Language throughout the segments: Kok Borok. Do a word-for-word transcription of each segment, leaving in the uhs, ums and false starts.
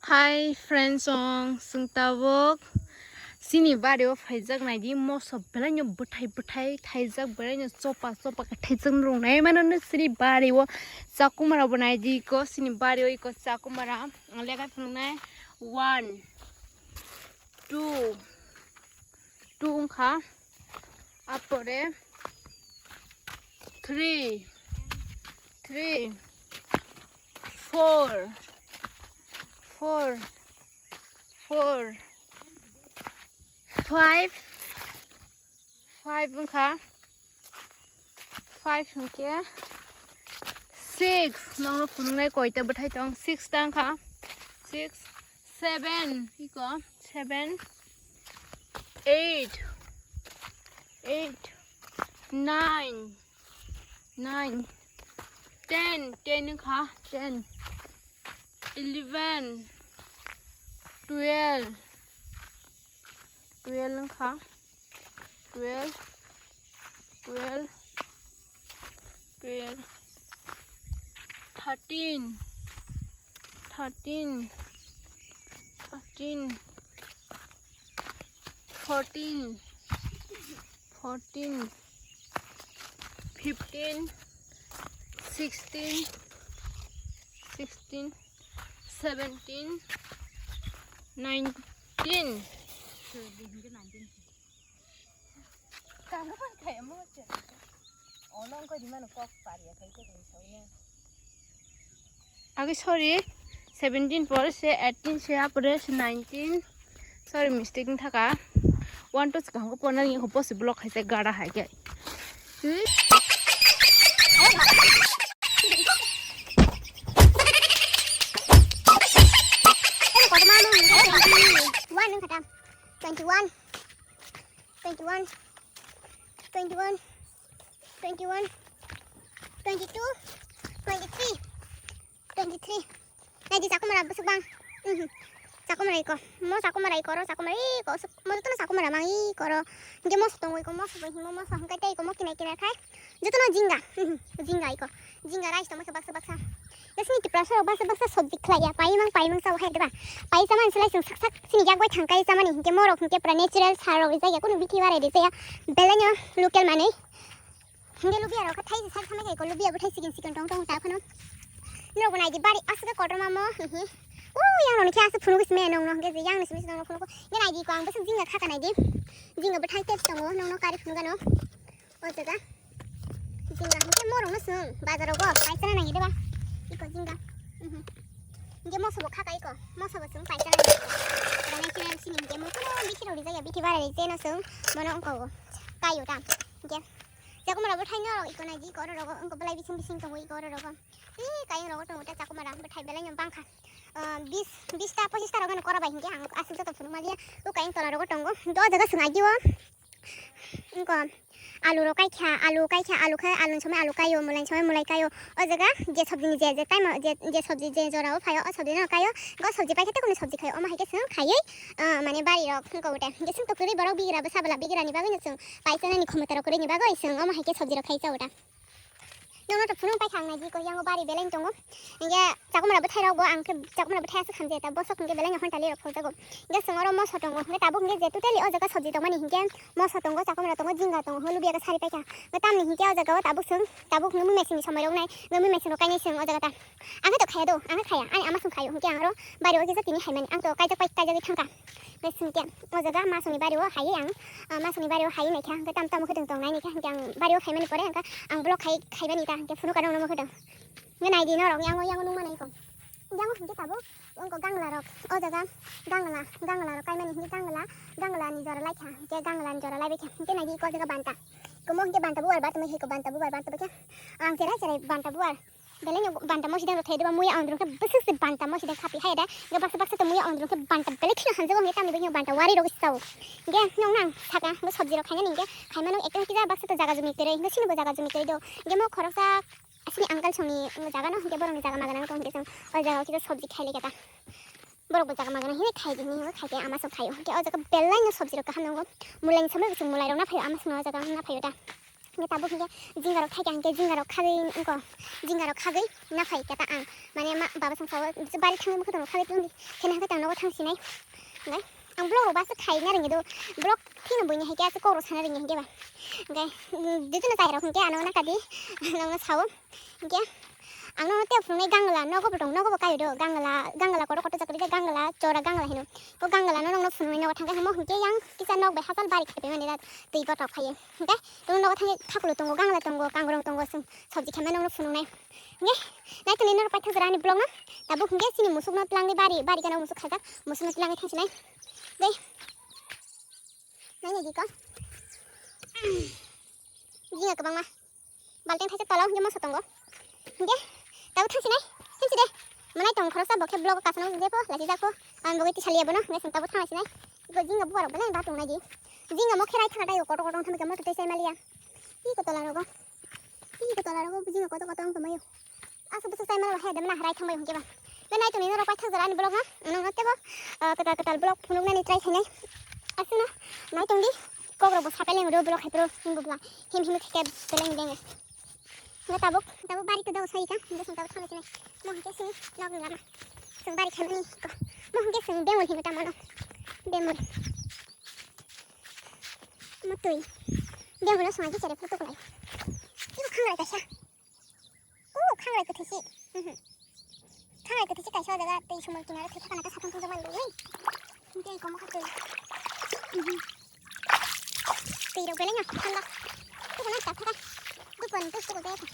Hi friends, ong sung tabuk sini bari o phaijak naidi, moso belai no bwthai bwthai thaijak, belai no chopa chopa khe thaijak, nrung nai mano no sini bari o chakumara bo naidi ko, sini bari o iko chakumara ang lekai phunuknai one, two, two wngkha, apore three, three, four, four, four, five, five wngkha, five hwnkhe six, nokno phunuknai koita bwthai tong, six ta wngkha, six, seven, iko, seven, eight, eight, nine, nine, ten, ten wngkha, ten, eleven, twelve, twelve wngkha, twelve, twelve, twelve, thirteen, thirteen, thirteen, fourteen, fourteen, fifteen, sixteen, sixteen, seventeen, nineteen. Agi sorry, seventeen pore se eighteen se, apore se nineteen. Sorry, mistake wng thaka. One, two swkang khe porna ni post block hai se gara hai khe. One wng kha ta. Twenty-one, twenty-one, twenty-one, twenty-one, twenty-two, twenty-three, twenty-three. Naidi chakumara bwswk bang. Mhm. Chakumara iko. Mo chakumara iko ro, chakumara iko. Mo jotono chakumara mang iko ro. Hingke moso tongo iko, moso bo himo, moso hingke tei iko mo kinai kinai khai. Jotono jinga. Mhm. Jinga iko. Jinga rice tongma khe baksa baksa. Ngasini Tiprasa rok baksa baksa sobji khlaiya. Paimang paimang sao hai deba. Pai chamani slai chwng sak sak sini yak bai thang kai chamani hingke morok hingke pura natural sar rok rijak ya, kunu bithi barai rijak ya. Belai no local manwi. Hingke lubia rok khe thai sak samai kai ko, lubia bo thai sikin sikin tong tong ta phano. Norok bo naidi bari aswk kotorma mo hihi. O yang rok ni khe aswk phunuk simi nong nong hingke yang ni simi nong nong phunuk. Nge naidi ko ang bwswk jinga khaka naidi. Jinga bo thai tep tongo nong nong kari phunuk ano. O jaga. Jinga hingke morok no swng bazar rogo paisana nang ide ba. Iko jinga. Mhm. Hingke moso bo khaka iko. Moso bo swng paisana nang ide. Rana khe sini hingke mo kuno bithi rok rijak ya, bithi bara rijak no swng mono ongko bo. Kayo ta. Hingke. Chakumara bo thaino rok iko naidi iko oro rogo ongko belai bising bising tongo iko oro rogo. Ih, kayeng rogo tongo ta chakumara bo thai belai no bangkha. Ah, bis, bis ta, pochis ta rogo no kora bai hingke ang aswk joto phunuk maliya. O kayeng tola rogo tongo. Hingke o jaga swng agi o. Ongko. Alu rok kaikha, alu kaikha, alu khe alu ni somoi alu kaio, mulai ni somoi mulai kaio. O jaga je sobji ni je, je time o je, je sobji je jora o phaio, o sobji no kaio. Go sobji paikhe tei kunu sobji khaio. Omo hai khe chwng khaiwi, ah, mane bari rok wngkha ote. Hingke chwng to kwrwi borok bigra bwsa bwla bigra ni bagwi no chwng paisa nani khomota rok kwrwi ni bagwi chwng omo hai khe sobji rok khai cha oda. Nono to phunuk paikha ang naidi ko yango bari belai tongo. Hingke chakumra bwthai rok bo ang khe chakumra bwthai aswk hamjai ta bosok hingke belai no honta lirok phokjago. Hingke chwng oro moso tongo. Hingke tabuk hingke je totally o jaga sobji tongmani hingke moso tongo, chakumra tongo, jinga tongo, hwnwi lubiyakhe sari paikha. Hwnkhe tamni hinkhe o jaga o tabuk chwng, tabuk nungmung meching ni somoi rok nai, nungmung meching rok kainai chwng o jaga ta. Ang khe to khaya do, ang khe khaya, ani ama chwng khaio, hinkhe ang aro bari o kisa tini khaimani, ang to kaijak pai kaijagwi thangkha. Hwnkhe chwng khe o jaga masongni bari o haiwi ang, ah, masongni bari o haiwi naikha, hwnkhe tam tamo khe tong tong nai naikha, hinkhe ang bari o khaimani pore hwnkhe ang vlog khai, khaimani ta, hinkhe phunukha nongno mokhe tong. Hwnkhe naidi norok yango, yango nungma naikho. Yango hinkhe tabuk. Ongko gangla rok, o jaga gangla, gangla rok kaimani hinkhe gangla, gangla ni jora laikha, hinkhe gangla ni jora laibaikha, hinkhe naidi iko jaga banta. Komo hinkhe banta bubar ba tongwi hai ko banta bubar ba tongwi khe. Ang cherai cherai banta bubar. Belai no banta mosideng rok thai deba muya ang drong khe bwswk se banta mosideng khapi hai da. Hinkhe baksa baksa to muya ang drong khe banta belai kheno hamjago hinkhe tamni bagwi banta wari rok sao. Hinkhe nong nang saka bo sobji rok khainani hinkhe khaimano ekdom kisa baksa to jaga jumi kwrwi hinkhe sini bo jaga jumi kwrwi do. Hinkhe mo khoroksa Asli uncle songni jaga no hinkhe borokni jaga magana no tong hinkhe chwng o jaga o kisa sobji khai lai kha ta. Borok bo jaga magana hinwi khai di hinwi khai khe ama song khaio. Hinkhe o jaga belai no sobji rok kaham nango. Mulai ni somoi bo chwng mulai rok na phaio ama song o jaga na phaio ta. Hingke tabuk hingke jingarok thaikha hingke jingarok khagwi wngkha, jingarok khagwi naphai khe ta ang, mane, ma baba song sao bari thangwi bwkha tongo khagwi tongdi, kheno hingke tang nogo thang sinai. Hingke ang vlog rok basa khaina rwngya do, vlog thino buini hai khe aswk kok rok sana rwngya hingke ba. Hingke, mm, dudino chai rok hingke ano nakadi, ano sao. Hingke ang nono tei phunuknai gangla nogo bo tong, nogo bo kaio do, gangla, gangla kotor kotor chakri de, gangla chora gangla hino. Ko gangla no nongno phunuknai nogo thangkhe hamo hingke yang kisa nok bai hachal bari khaipai mani da twi gotok phaiye. Hingke tong nogo thangkhe khakulu tongo, gangla tongo, kangrong tongo, chwng sobji khaima nongno phunuknai. Hingke nai tongni norok paithak jora ani vlog no. Tabuk hingke chini musuk no twlangwi bari, bari gana musuk khajak, musuk no twlangwi thangsinai. Dei. Nai nai di ko. Jinga kwbangma. Balting thaisa tola hingke moso tongo. Hingke tabuk thangsinai, thangsi de. Manai tong khoroksa bo khe vlog kasano hingke po, lachi jak po. Ang bo twi saliya bono, hingke sing tabuk thangsinai. Iko jinga bubar belai ba tongnai di. Jinga mo kherai thangtai kotor kotor thangke motor tei sai maliya. Iko tola rogo. Iko tola rogo jinga kotor kotor wng tongmaio. Asa bwswk chai mano hai de mano harai thangbai hwnkhe ba. Be nai tongni norok paithak jora ani vlog ha. Nongno tebo, ah, kwtal kwtal vlog phunuknani try khainai. Aswkno nai tongdi. Kok rok bo sapai leng ro vlog hai pro him bubla. Him him khe beleng denge. Nge tabuk, tabuk bari to daw sai ka. Nge song tabuk thangna sinai. Mo hwnkhe sini nok ni lama. Song bari khaimani ko. Mo hwnkhe song bemul hinwi tamo no. Bemul. Mo twi. Bemul no song aji chere photo kulai. Ibo khanglai kaisa. O, khangrai kwthwi se. Mhm. Khangrai kwthwi se kaisa o jaga tei somoi kinaro thwi thakana ta satung tungjakmani bagwi. Tei komo kha twi. Mhm. Twi rok belai no thangla. Tei kono ta thaka. Dukon tei tei ko.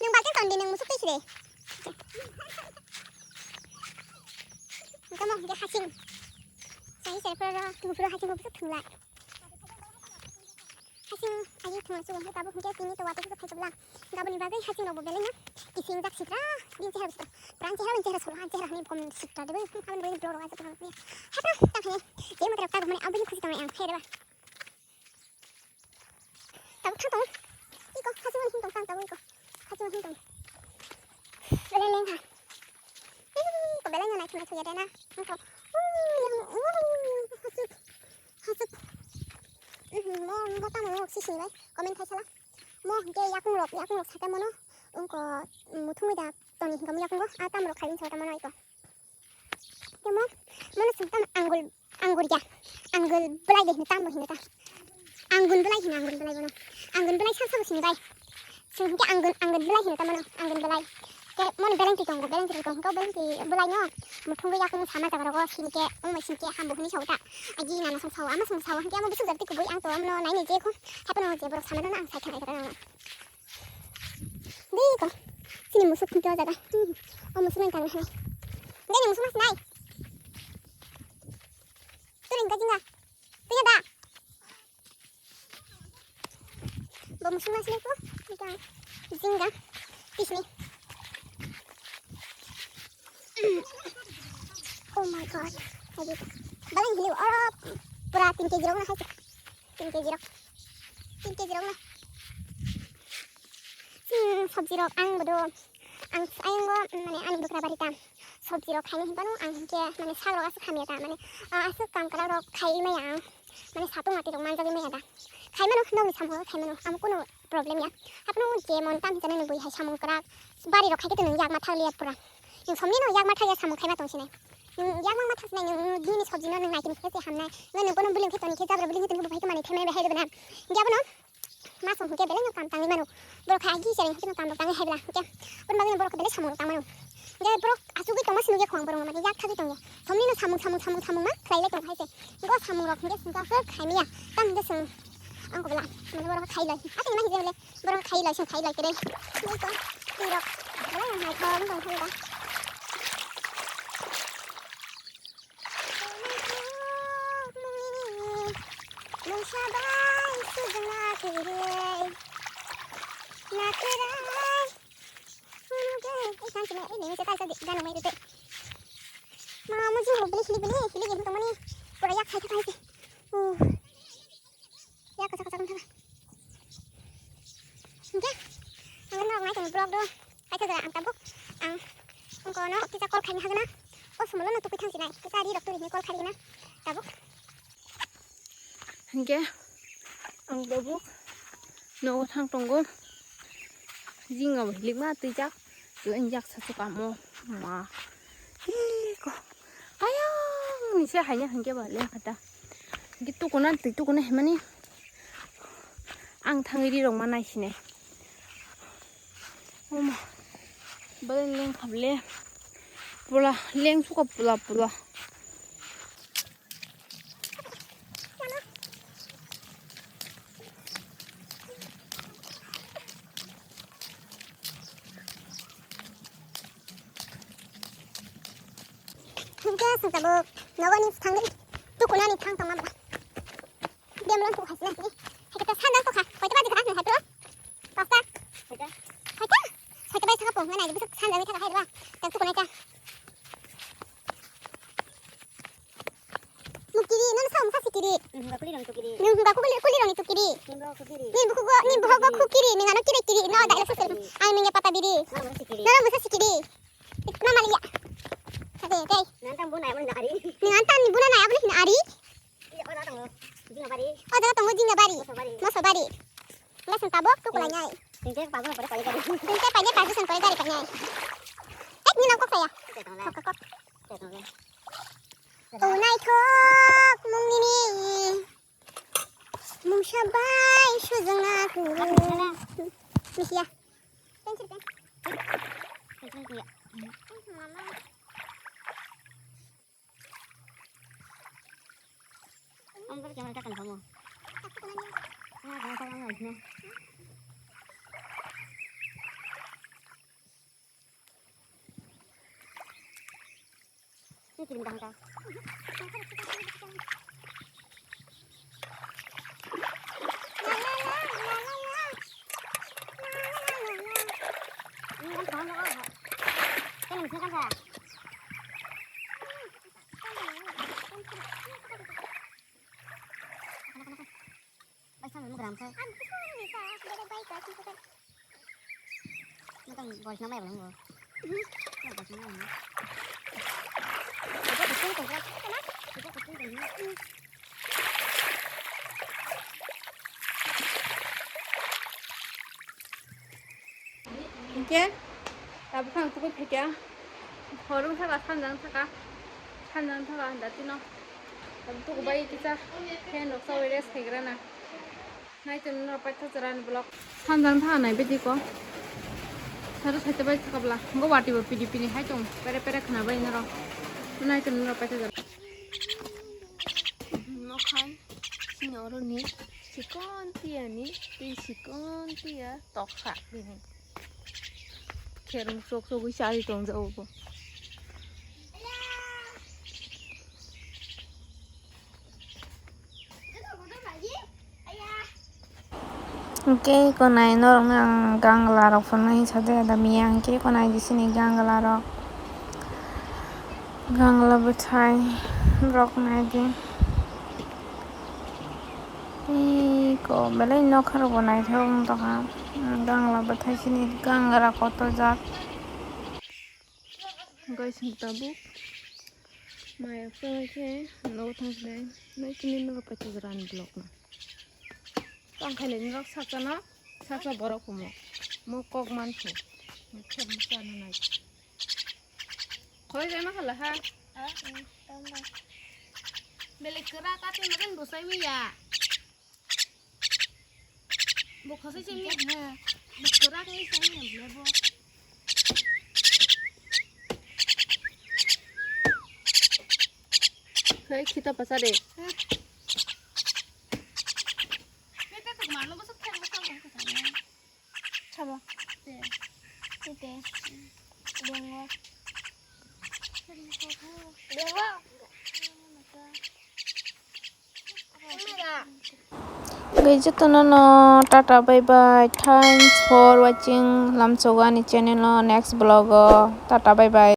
Nwng balting ton di nwng musuk twi side. Tamo hingke hasing. Sai sai pura tungpura hasing ko busuk thangla. Hasing aji thwng sugo hingke tabuk hingke tini to watwi khe phai chobla. Gaboni bagwi hasing rokbo belai no kising jak sitra. Bini chehra bistra. Pran chehra bini chehra solo han chehra hani kom sitra debe. Aboni bagwi bro rok aja pura. Hapra ta khani. Je matra ta gumani aboni khusi tong ang khe deba. Tabuk thang tong. Iko hasing him tong tang tabuk iko. Hasing him tong. Belai leng ha. Iko belai no nai thang thang ya dena. Iko. Hasuk. Hasuk. Mo mo tamo mo sisi bai. Comment khai sala. Mo hingke yakung rok, yakung rok saka mono, wngko, mm, muthungwi da toni hingka mo yakungo, a tamo rok khaibini saka mono iko. Temo, mono sung tamo angul, angul ya, angul belai de hino tamo hino ta. Angul belai hino, angul belai bono. Angul belai sa sabo sini bai. Sung hingke angul, angul belai hino ta mono, angul belai. Te mon beleng ti tongo, beleng ti tongo, beleng ti belai no. Muthungwi yakung sama jaga rogo sini ke, ong mai sini ke hambo hini sauta. Agi nana song sao, ama song sao, hingke amo bisuk jati kubui ang to, amno nai ni je ko. Hapono je borok sama no ang sai khanai kata no. Dei ko. Sini musuk hingke o jaga. Hmm. O musuk nang kang hai. Dei ni musuk mas nai. Turing ka jinga. Tuya da. Bo musuk nasi ko, ika jinga, pisni. Oh my God, lagi balai hili oro pura tin kg rok na hai, tin kg rok, tin kg rok na. Hmm, sabji rok ang bodo, ang ayang bo mane ani bukra bari ta sabji rok khaini hinbano ang hinke mane sak rok asuk hamya ta mane, ah, asuk kam kwrak rok khai maya ang. Mane satung ati rok manjagwi maya da. Khaimano, nokni samung khaimano, amo kuno problem ya. Haphano je mon tam hinjani nini bui hai samung kwrak. Bari rok khai khe nwng yakma thak liya pura. Nwng somni no yakma thak ya samung khaima tong sinai. Nwng yakma ma thak sinai nwng bini sabji no nwng nai tini khe se hamnai. Nwng nwng bono buling khe toni khe jabra buling khe toni khe bo phai khe manwi themai bai hai rwbana. Hingke abono ma song hingke belai no kam tangwi mano. Borok khai agi chereng hingke no kam rok tangwi hai bela hingke. Bono bagwi borok belai samung rok tang mano. Hingke borok asugwi tongma sini ya khwang borok mani yak thagwi tongya. Somni no samung samung samung samung ma khlai lai tong hai se. Go samung rok hingke singka se khaimya. Tam hingke sing ang ko bela. Mane borok khai lai. Ate ma hingke le borok khai lai sing khai lai tere. Ni ko ti rok. Belai no hai thong tong hai da. Mungsa bai sujna kere. Na kere. Mama, mo juro bili hili bili hili gini tongmani. Pura yak khai khai. Uh. Yak kachak kachak wngkha. Hingke ang norok nai tong vlog do. Kaisa da ang tabuk ang ongko no kisa call khaini hagna. O sumolo no tukui thangsi nai. Kisa ri rok turi hini call khaini na. Tabuk. Hingke Ang tabuk nogo thang tongo. Jinga bo hilikma twijak. Twi jak sa chukamo. Ma. Iko. Ayang ni se haina hingke ba leng khata. Gi tukuna twi tukuna himani. Ang thangwi ri rok ma nai sine. Oma. Bale leng khable. Pula leng suka pula pula. Hingke sung tabuk nogoni thangwi tukunani thang tongma ba. Bemlon tuku khaisina hini. Hingke ta sanjang tokha. Koita baji kha nung haiphro? Pasta. Koita? Koita? Koita bai saka pung nai bisa sanjang ni thaka hai ba. Ta tukunai ta. Mukiri, nang sa mukha sikiri. Nung hingga kuli rong tukiri. Nung hingga kuli, kuli rong tukiri. Nung hingga kukiri. Ni buku go, ni buku go kukiri, ni ngano kiri kiri. No, dai lasa sel. Ai mingge pata biri. Nang mukha sikiri. Nang mukha sikiri. Mama liya. Ade, dai. Nang tang bu nai bu nai ari. Ni ngan tang ni bu nai ari. Iya, oda tang jinga bari. Oda tang jinga bari. Moso bari. Moso bari. Ngai sung tabok tu kulai ngai. Tingke pago pore pore kari. Tingke pago pago sung pore kari kari ngai. Eh, ni nang kok saya. Kok kok. Unai thok mung nini. Mungsa bai sujung na kuru. Misia. Pencil, pen. Pencil, iya. Mama. Ang ber jangan kakan kamu. Ah, jangan kamu lagi. Ini kirim dah, dah. Ini kan pohon, oh. Kan bisa kan, Kak? Bai samung gram khe. Ang bisi ni sa, bere bai ka, sing khe. Matang boys na mai bang bo. Boys na mai. Ito kutung ko. Ito kutung ko. Hingke tabuk ang tubui phaikha. Hor wng thaka, sanjang thaka, sanjang thaka, datino. Tabuk tuku bai kisa fan rok chawi rest khaigrana. Nai tong norok paithago jora ni vlog. Sanjang thaka nai bidi ko. Saro saite bai thaka bla. Ngo wati bo pidi pidi hai tong. Pere pere khna bai norok. Nai tong norok paithago jora. Nokhai sini oro ni sikon tiya ni twi sikon tiya tokha bini. Kherung sok sok wi chari tong jao bo. Hingke konai norokno ang gangla rok phano hinsa de da miya hingke konai di sini gangla rok gangla bwthai rok nai di. Iko belai nokha rok bo naithok wng tongkha. Gangla bwthai sini gangra kotor jak. Guys, tabuk maya phai khe nogo thang khe nai kini norok paithak rani vlog no. Tang khaile norok saksa no saksa borok humo mo kok man khe. Khoi jana khala ha. Bele kra ka tin ren bosai mi ya. Bo khosai se mi. Bo kra ka sai mi le bo. Khai khita pasa de. Sabo. Te. Te. Dengo. Dengo. Gai jotono no tata bye bye. Thanks for watching. Lamsogo ani channel o next vlog o. Tata bye bye.